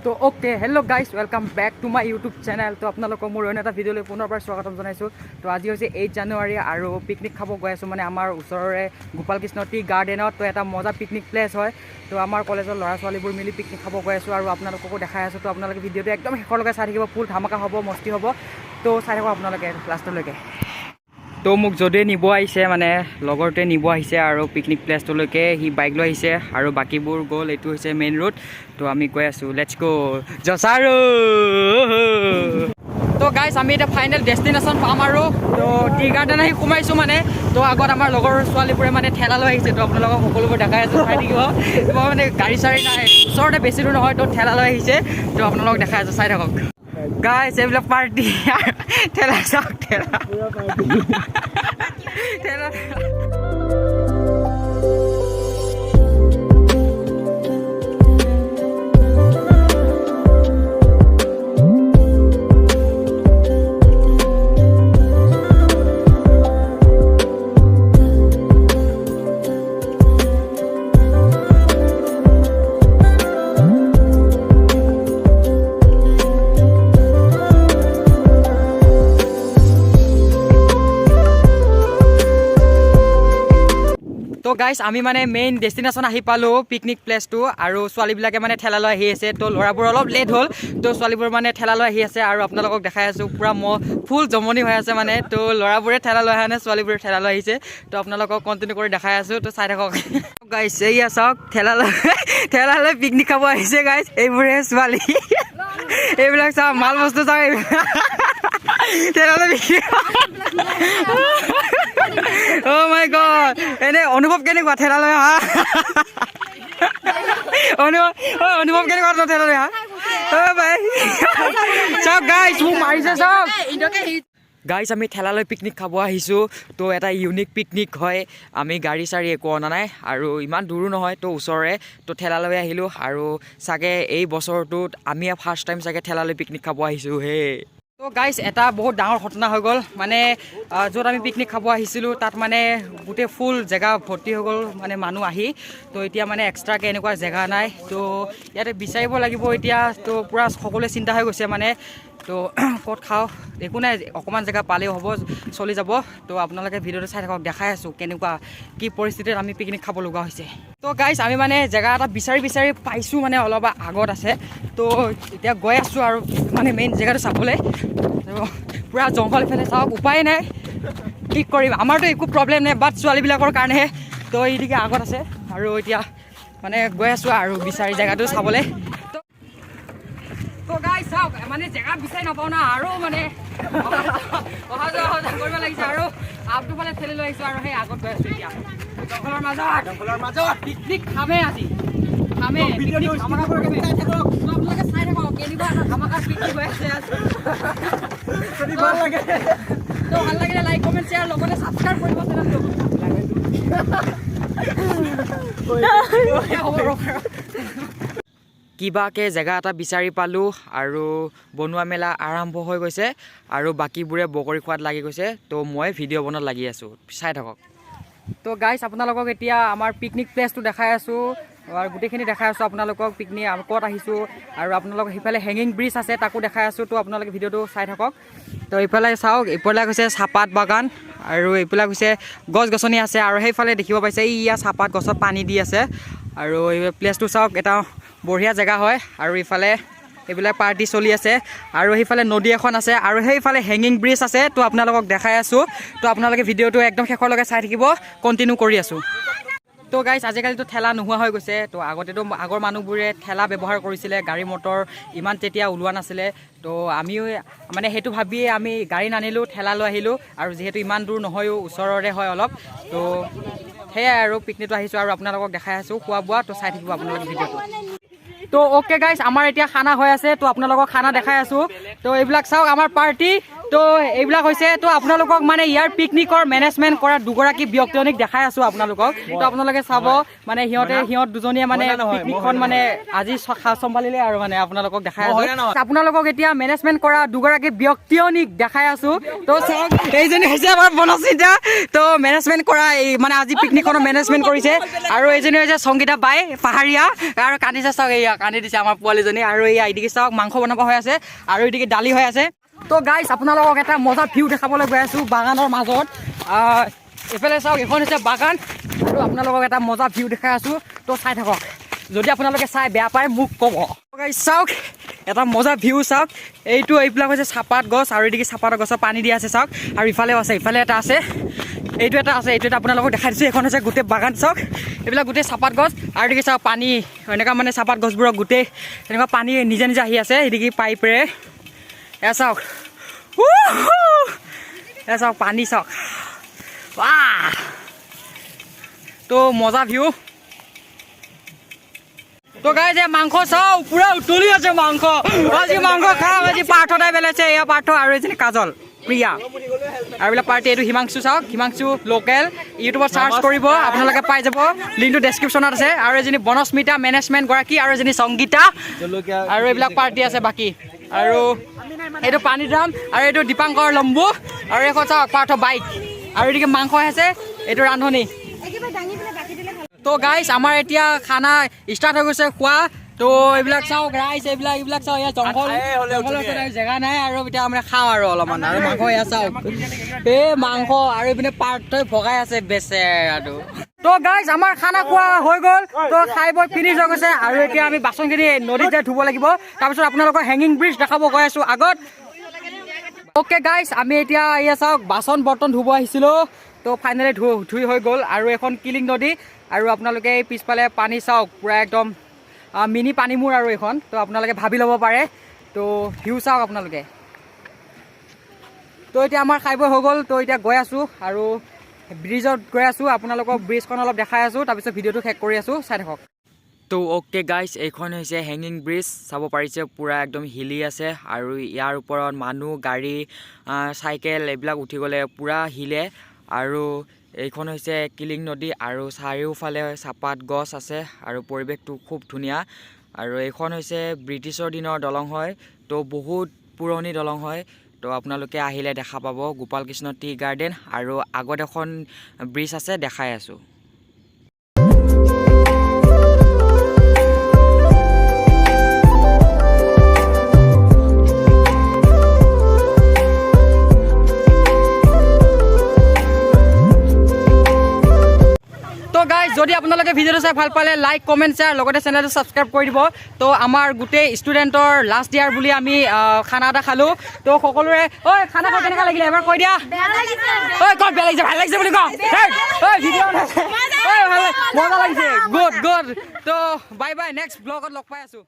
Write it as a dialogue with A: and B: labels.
A: তো okay, hello guys, welcome back to my YouTube channel. তো আপোনালোকক মোৰ অন্য এটা ভিডিঅ'লৈ পুনৰবাৰ স্বাগতম জনাইছোঁ। তো আজি হৈছে 8 জানুৱাৰী আৰু পিকনিক খাব গৈ আছোঁ, মানে আমাৰ ওচৰৰে গোপালকৃষ্ণ টি গাৰ্ডেনত। তো এটা মজা পিকনিক প্লেচ হয়। তো আমাৰ কলেজৰ ল'ৰা ছোৱালীবোৰ মিলি পিকনিক খাব গৈ আছোঁ আৰু আপোনালোককো দেখাই আছোঁ। তো আপোনালোকে ভিডিঅ'টো একদম শেষলৈকে চাই থাকিব, ফুল ধামাকা হ'ব, মস্তি হ'ব। তো চাই থাকক আপোনালোকে লাষ্টলৈকে। তো মোক য'তেই নিব আহিছে, মানে লগৰটোৱে নিব আহিছে আৰু পিকনিক প্লেচটোলৈকে সি বাইক লৈ আহিছে আৰু বাকীবোৰ গ'ল। এইটো হৈছে মেইন ৰোড। তো আমি গৈ আছোঁ, let's গ' জচাৰো। তো গাইজ, আমি এতিয়া ফাইনেল ডেষ্টিনেশ্যন পাম আৰু। তো টি গাৰ্ডেন আহি সোমাইছোঁ মানে। তো আগত আমাৰ লগৰ ছোৱালীবোৰে মানে ঠেলা লৈ আহিছে। তো আপোনালোকক সকলোবোৰ দেখাই আছোঁ, চাই থাকিব। মই মানে গাড়ী চাড়ী নাই, ওচৰতে, বেছি দূৰ নহয়। তো ঠেলা লৈ আহিছে, তো আপোনালোকক দেখাই আছোঁ, চাই থাকক। গাইজ, এইবিলাক পাৰ্টি, ঠেলা চাওক, ঠেলা ঠেলা। তো গাইজ, আমি মানে মেইন ডেষ্টিনেশ্যন আহি পালোঁ, পিকনিক প্লেচটো। আৰু ছোৱালীবিলাকে মানে ঠেলা লৈ আহি আছে। তো ল'ৰাবোৰ অলপ লেট হ'ল। তো ছোৱালীবোৰ মানে ঠেলা লৈ আহি আছে আৰু আপোনালোকক দেখাই আছোঁ, পূৰা ফুল জমনি হৈ আছে মানে। তো ল'ৰাবোৰে ঠেলা লৈ অহা নাই, ছোৱালীবোৰে ঠেলা লৈ আহিছে। তো আপোনালোকক কণ্টিনিউ কৰি দেখাই আছোঁ, তো চাই থাকক। গাইজ, এইয়া চাওক, ঠেলা লৈ পিকনিক খাব আহিছে। গাইজ, এইবোৰে ছোৱালী, এইবিলাক চাওক, মাল বস্তু চাওক, এইবিলাক ঠেলা লৈ পিকনিক। অ' মাই গড! এনে অনুভৱ কেনেকুৱা ঠেলা লৈ অহা? অনুভৱ, অ' অনুভৱ কেনেকুৱা তোৰ ঠেলা লৈ অহা? অ' ভাই, চাওক গাইজ, মোক মাৰিছে, চাওক। গাইজ, আমি ঠেলালৈ পিকনিক খাব আহিছোঁ। তো এটা ইউনিক পিকনিক হয়। আমি গাড়ী চাড়ী একো অনা নাই আৰু ইমান দূৰো নহয়, তো ওচৰৰে। তো ঠেলালৈ আহিলোঁ আৰু চাগে এই বছৰটোত আমি ফাৰ্ষ্ট টাইম চাগে ঠেলালৈ পিকনিক খাব আহিছোঁ হে। তো গাইজ, এটা বহুত ডাঙৰ ঘটনা হৈ গ'ল। মানে য'ত আমি পিকনিক খাব আহিছিলোঁ, তাত মানে গোটেই ফুল জেগা ভৰ্তি হৈ গ'ল, মানে মানুহ আহি। তো এতিয়া মানে এক্সট্ৰাকৈ এনেকুৱা জেগা নাই, তো ইয়াতে বিচাৰিব লাগিব এতিয়া। তো পূৰা সকলোৱে চিন্তা হৈ গৈছে মানে, তো ক'ত খাওঁ। একো নাই, অকণমান জেগা পালেও হ'ব, চলি যাব। তো আপোনালোকে ভিডিঅ'টো চাই থাকক, দেখাই আছোঁ কেনেকুৱা কি পৰিস্থিতিত আমি পিকনিক খাব লগা হৈছে। তো গাইজ, আমি মানে জেগা এটা বিচাৰি বিচাৰি পাইছোঁ, মানে অলপ আগত আছে। তো এতিয়া গৈ আছোঁ আৰু মানে মেইন জেগাটো চাবলৈ। তো পূৰা জংঘল ইফালে চাওক, উপায় নাই, কি কৰিম? আমাৰতো একো প্ৰব্লেম নাই, বাট ছোৱালীবিলাকৰ কাৰণেহে। তো এইদিকে আগত আছে আৰু এতিয়া মানে গৈ আছোঁ আৰু বিচাৰি জেগাটো চাবলৈ। তো গাইজ চাওক, মানে জেগা বিচাৰি নাপাওঁ না আৰু মানে অহা যোৱা অহা যোৱা কৰিব লাগিছে আৰু আপটো ফালে ঠেলি লৈ আহিছোঁ আৰু সেই আগত গৈ আছোঁ এতিয়া জংঘলৰ মাজত।
B: জংঘলৰ মাজত।
A: পিকনিক খামেই আজি, খামেই।
B: ভিডিঅ'টো
A: পিকনিক ধামাকা কৰি খামেই। তো আপোনালোকে চাই থাকক কেনেকুৱা এটা ধামাকা পিকনিক হৈ আছে আজি।
B: যদি ভাল লাগে
A: তো ভাল লাগিলে লাইক, কমেণ্ট, শ্বেয়াৰ, লগতে ছাবস্ক্ৰাইব কৰিব চেনেলটো। হ'ব, ৰখ। কিবাকৈ জেগা এটা বিচাৰি পালোঁ আৰু বনোৱা মেলা আৰম্ভ হৈ গৈছে আৰু বাকীবোৰে বগৰী খোৱাত লাগি গৈছে। তো মই ভিডিঅ' বনোৱাত লাগি আছোঁ, চাই থাকক। তো গাইজ, আপোনালোকক এতিয়া আমাৰ পিকনিক প্লেচটো দেখাই আছোঁ আৰু গোটেইখিনি দেখাই আছোঁ আপোনালোকক, পিকনিক ক'ত আহিছোঁ আৰু আপোনালোকক সিফালে হেঙিং ব্ৰিজ আছে, তাকো দেখাই আছোঁ। তো আপোনালোকে ভিডিঅ'টো চাই থাকক। তো এইফালে চাওক, এইফালে হৈছে চাহপাত বাগান আৰু এইবিলাক হৈছে গছ গছনি আছে আৰু সেইফালে দেখিব পাইছে, এইয়া চাহপাত গছত পানী দি আছে। আৰু এই প্লেচটো চাওক, এটা বঢ়িয়া জেগা হয়। আৰু ইফালে এইবিলাক পাৰ্টি চলি আছে আৰু সেইফালে নদী এখন আছে আৰু সেইফালে হেঙিং ব্ৰিজ আছে। তো আপোনালোকক দেখাই আছোঁ। তো আপোনালোকে ভিডিঅ'টো একদম শেষলৈকে চাই থাকিব, কণ্টিনিউ কৰি আছোঁ। তো গাইজ, আজিকালিতো ঠেলা নোহোৱা হৈ গৈছে। তো আগতেতো আগৰ মানুহবোৰে ঠেলা ব্যৱহাৰ কৰিছিলে, গাড়ী মটৰ ইমান তেতিয়া ওলোৱা নাছিলে। তো আমিও মানে সেইটো ভাবিয়ে আমি গাড়ী নানিলোঁ, ঠেলা লৈ আহিলোঁ। আৰু যিহেতু ইমান দূৰ নহয়ো, ওচৰৰে হয় অলপ। তো সেয়াই আৰু পিকনিকটো আহিছোঁ আৰু আপোনালোকক দেখাই আছোঁ খোৱা বোৱা। তো চাই থাকিব আপোনালোকে ভিডিঅ'টো। তো অ'কে গাইজ, আমাৰ এতিয়া খানা হৈ আছে। তো আপোনালোকক খানা দেখাই আছোঁ। তো এইবিলাক চাওক, আমাৰ পাৰ্টি। তো এইবিলাক হৈছে। তো আপোনালোকক মানে ইয়াৰ পিকনিকৰ মেনেজমেণ্ট কৰা দুগৰাকী ব্যক্তিজনীক দেখাই আছোঁ আপোনালোকক। তো আপোনালোকে চাব, মানে সিহঁতে, সিহঁত দুজনীয়ে মানে পিকনিকখন মানে আজি চম্ভালিলে আৰু মানে আপোনালোকক দেখাই আছোঁ। আপোনালোকক এতিয়া মেনেজমেণ্ট কৰা দুগৰাকী ব্যক্তিজনীক দেখাই আছোঁ। তো চাওক, এইজনী হৈছে আমাৰ বনস্মিতা। তো মেনেজমেণ্ট কৰা এই মানে আজি পিকনিকখনৰ মেনেজমেণ্ট কৰিছে। আৰু এইজনী হৈছে সংগীতা বাই, পাহাৰীয়া। আৰু কান্দিছে চাওক, এইয়া কান্দি দিছে আমাৰ পোৱালীজনী। আৰু এইয়া এইদিকে চাওক, মাংস বনাব হৈ আছে আৰু এইদিকে দালি হৈ আছে। তো গাইজ, আপোনালোকক এটা মজা ভিউ দেখাবলৈ গৈ আছোঁ বাগানৰ মাজত। এইফালে চাওক, এইখন হৈছে বাগান আৰু আপোনালোকক এটা মজা ভিউ দেখাই আছোঁ। তো চাই থাকক। যদি আপোনালোকে চাই বেয়া পায়, মোক ক'ব। গাইজ, চাওক, এটা মজা ভিউ চাওক। এইটো এইবিলাক হৈছে চাহপাত গছ আৰু এইদিকে চাহপাতৰ গছৰ পানী দিয়া আছে চাওক। আৰু ইফালেও আছে, ইফালে এটা আছে, এইটো এটা আছে, এইটো এটা আপোনালোকক দেখাই দিছোঁ। এইখন হৈছে গোটেই বাগান চাওক, এইবিলাক গোটেই চাহপাত গছ। আৰু এদিকে চাওক পানী, এনেকুৱা মানে চাহপাত গছবোৰক গোটেই এনেকুৱা পানী নিজে নিজে আহি আছে এদিকে পাইপেৰে। এয়া চাওক, উহু! এয়া চাওক, পানী চাওক। ৱাহ, তো মজা ভিউ। তো গাইজ, এই মাংস চাওক, পুৰা উতলি আছে মাংস। আজি মাংস খাম। আজি পাৰ্থদাই পেলাইছে। এয়া পাৰ্থ আৰু এজনী কাজল প্ৰিয়া আৰু এইবিলাক পাৰ্টি। এইটো হিমাংশু চাওক, হিমাংশু লোকেল। ইউটিউবত চাৰ্চ কৰিব, আপোনালোকে পাই যাব। লিংকটো ডেছক্ৰিপশ্যনত আছে। আৰু এজনী বনস্মিতা মেনেজমেণ্ট গৰাকী আৰু এজনী সংগীতা আৰু এইবিলাক পাৰ্টি আছে বাকী। আৰু এইটো পানী ড্ৰাম আৰু এইটো দীপাংকৰ লম্বু আৰু এইখন চাওক পাৰ্থ বাইক আৰু এদিকে মাংস আছে, এইটো ৰান্ধনি। তো গাইজ, আমাৰ এতিয়া খানা ষ্টাৰ্ট হৈ গৈছে খোৱা। তো এইবিলাক চাওক ৰাইজ, এইবিলাক এইবিলাক চাওক। ইয়াত জংঘল, জংঘলৰ ওচৰত আৰু জেগা নাই। আৰু এতিয়া আমি খাওঁ আৰু অলপমান। আৰু মাংস এয়া চাওক, এই মাংস আৰু এইপিনে পাৰ্থই ভগাই আছে বেচেৰাটো। তো গাইজ, আমাৰ খানা খোৱা হৈ গ'ল। তো খাই বৈ ফিনিছ হৈ গৈছে আৰু এতিয়া আমি বাচনখিনি নদীত যাই ধুব লাগিব। তাৰপিছত আপোনালোকৰ হেঙিং ব্ৰিজ দেখাব গৈ আছোঁ আগত। অ'কে গাইজ, আমি এতিয়া এয়া চাওক, বাচন বৰ্তন ধুব আহিছিলোঁ। তো ফাইনেলি ধুই হৈ গ'ল। আৰু এখন কিলিং নদী আৰু আপোনালোকে এই পিছফালে পানী চাওক, পূৰা একদম মিনি পানীমূৰ আৰু এইখন। তো আপোনালোকে ভাবি ল'ব পাৰে। তো ভিউ চাওক আপোনালোকে। তো এতিয়া আমাৰ খাই বৈ হৈ গ'ল। তো এতিয়া গৈ আছোঁ আৰু ব্ৰিজত গৈ আছোঁ। আপোনালোকক ব্ৰিজখন অলপ দেখাই আছোঁ, তাৰপিছত ভিডিঅ'টো শেষ কৰি আছোঁ। চাই থাকক।
C: তো অ'কে গাইজ, এইখন হৈছে হেঙিং ব্ৰিজ। চাব পাৰিছে, পূৰা একদম হিলি আছে আৰু ইয়াৰ ওপৰত মানুহ, গাড়ী, চাইকেল এইবিলাক উঠি গ'লে পূৰা হিলে। আৰু এইখন হৈছে কিলিং নদী আৰু চাৰিওফালে চাহপাত গছ আছে আৰু পৰিৱেশটো খুব ধুনীয়া। আৰু এইখন হৈছে ব্ৰিটিছৰ দিনৰ দলং হয়। তো বহুত পুৰণি দলং হয়। তো আপোনালোকে আহিলে দেখা পাব গোপালকৃষ্ণ টি গাৰ্ডেন আৰু আগত এখন ব্ৰিজ আছে, দেখাই আছোঁ।
A: তো গাইজ, যদি আপোনালোকে ভিডিঅ'টো চাই ভাল পালে, লাইক, কমেণ্ট, শ্বেয়াৰ, লগতে চেনেলটো ছাবস্ক্ৰাইব কৰি দিব। তো আমাৰ গোটেই ষ্টুডেণ্টৰ লাষ্ট ইয়াৰ বুলি আমি খানা এটা খালোঁ। তো সকলোৰে, ঐ, খানা খাই কেনেকুৱা লাগিলে এবাৰ কৈ দিয়া। ঐ, ক'ত বেয়া লাগিছে? ভাল লাগিছে বুলি ক। ঐ, ভিডিঅ', ঐ, ভাল, মজা লাগিছে। Good good. তো বাই বাই, নেক্সট ব্লগত লগ পাই আছোঁ।